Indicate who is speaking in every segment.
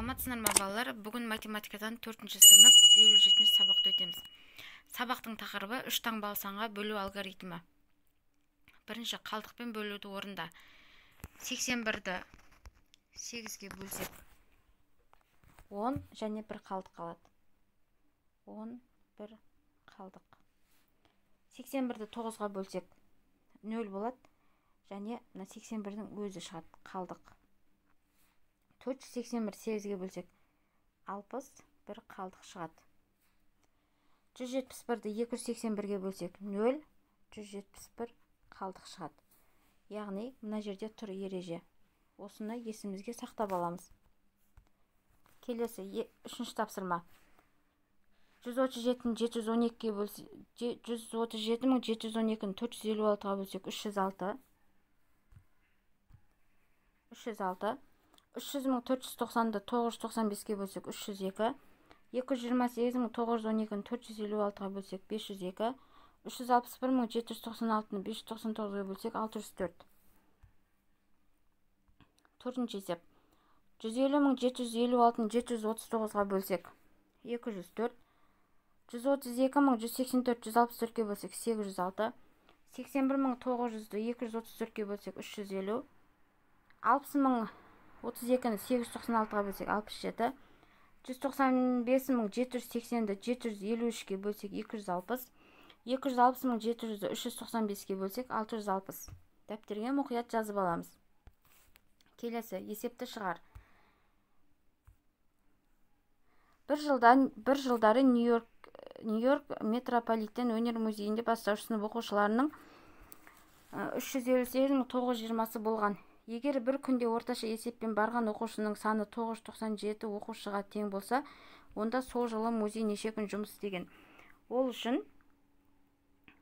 Speaker 1: Саламатсыздар ма, балалар? Бүгін математикадан 4-ші сынып 57-ші сабақты өтеміз. Сабақтың тақырыбы үш таңбалы санға бөлу алгоритмі. Бірінші, қалдықпен бөлуді орында. 81-ді 8-ге бөлсек 10 және 1 қалдық қалады. 10 1 қалдық. 81-ді 9-ға бөлсек 0 болады және мына 81-дің өзі шығады, қалдық. 481 8-ге бөлсек 61 қалдық шығады. 171-ді 281-ге бөлсек 0, 171 қалдық шығады. Яғни мына жерде тұр ереже. Осыны есімізге сақтап аламыз. Келесі үшінші тапсырма. 137-ні 712-ге бөлсек, 137 712-ні 456-ға бөлсек 306. 306. 300 490-ды 995-ке бөлсек 302. 228 912-ні 456-ға бөлсек 502. 361 796-ны 599-ға бөлсек 604. Төртінші есеп. 150 756-ны 739-ға бөлсек 204. 132 184 164-ке бөлсек 806. 81 900-ді 234-ке бөлсек 350. 60 032-ні 896-ға бөлсек 67. 195 780-ді 753-ке бөлсек 260. 260 700-ді 395-ке бөлсек 660. Дәптерге мұқият жазып аламыз. Келесі есепті шығар. Бір жылдары Нью-Йорк Метрополитен өнер музейінде бастауыш сынып оқушыларының 358 920-сы болған. Егер бір күнде орташа есеппен барған оқушының саны 997 оқушыға тең болса, онда сол жылы музей неше күн жұмыс істеген? Ол үшін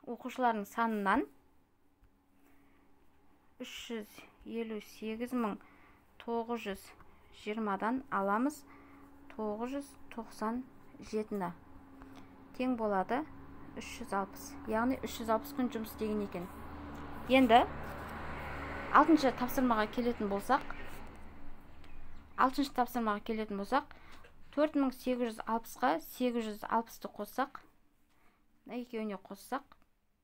Speaker 1: оқушылардың санынан 358 920-дан аламыз 997-ні. Тең болады 360. Яғни 360 күн жұмыс істеген екен. Енді алтыншы тапсырмаға келетін болсақ, алтыншы тапсырмаға келетін болсақ, 4860-қа 860-ты қоссақ, мына екеуіне қоссақ,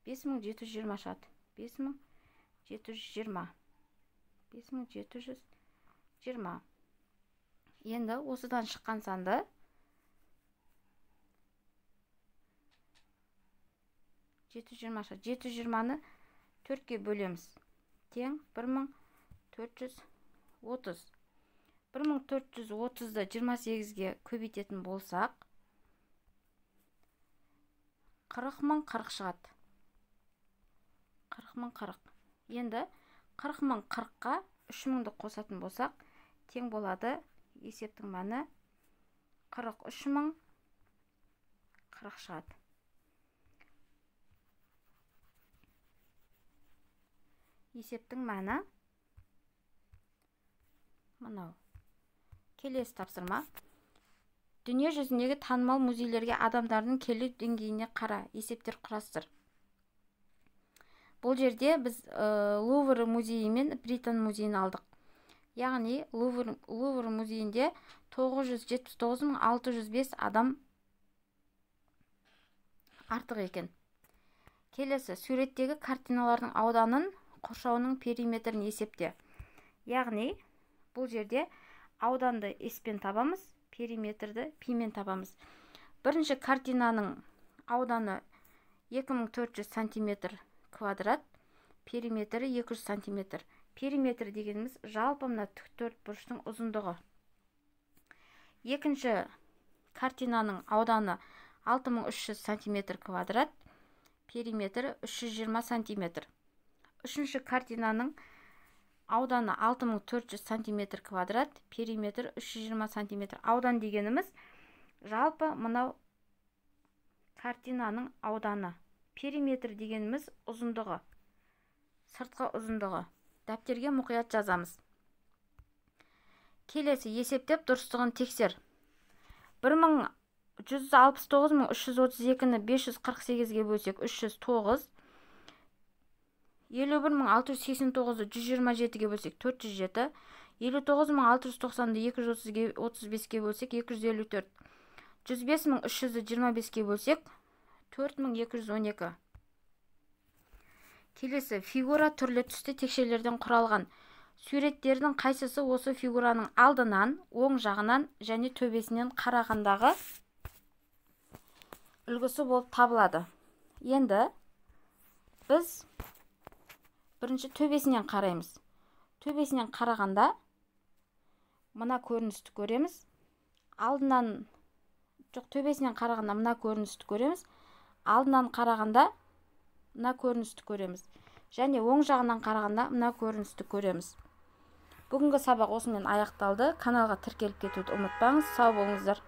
Speaker 1: 5720 шығады. 5720. 5720. Енді осыдан шыққан санды 720 шығады. 720-ны 4-ке бөлеміз. Тең 1430. 1430-ды 28-ге көбейтетін болсақ, 40 040 шығады. 40 040. Енді 40 040-қа 3000-ды қосатын болсақ, тең болады есептің мәні 43 040 шығады. Есептің мәні мынау. Келесі тапсырма. Дүние жүзіндегі танымал музейлерге адамдардың келу деңгейіне қара, есептер құрастыр. Бұл жерде біз Лувр музейі мен Британ музейін алдық. Яғни Лувр музейінде 979 605 адам артық екен. Келесі суреттегі картиналардың ауданын, қоршауының периметрін есепте. Яғни бұл жерде ауданды S-пен табамыз, периметрді пи-мен табамыз. Бірінші картинаның ауданы 2400 сантиметр квадрат, периметрі 200 сантиметр. Периметр дегеніміз жалпы мына тік төрт бұрыштың ұзындығы. Екінші картинаның ауданы 6300 сантиметр квадрат, периметрі 320 сантиметр. Үшінші картинаның ауданы 6400 сантиметр квадрат, периметрі 320 сантиметр. Аудан дегеніміз жалпы мынау картинаның ауданы. Периметр дегеніміз ұзындығы, сыртқы ұзындығы. Дәптерге мұқият жазамыз. Келесі есептеп дұрыстығын тексер. 1 169 332-ні 548-ге бөлсек 309. 51 689-ды 127-ге бөлсек 407. 59690-ды 235-ке бөлсек, 254. 105300-ді 25-ке бөлсек, 4212. Келесі фигура түрлі түсті текшелерден құралған. Суреттердің қайсысы осы фигураның алдынан, оң жағынан және төбесінен қарағандағы үлгісі болып табылады? Енді біз бірінші төбесінен қараймыз. Төбесінен қарағанда мына көріністі көреміз. Алдынан жоқ, төбесінен қарағанда мына көріністі көреміз. Алдынан қарағанда мына көріністі көреміз. Және оң жағынан қарағанда мына көріністі көреміз. Бүгінгі сабақ осымен аяқталды. Каналға тіркеліп кетуді ұмытпаңыз. Сау болыңыздар.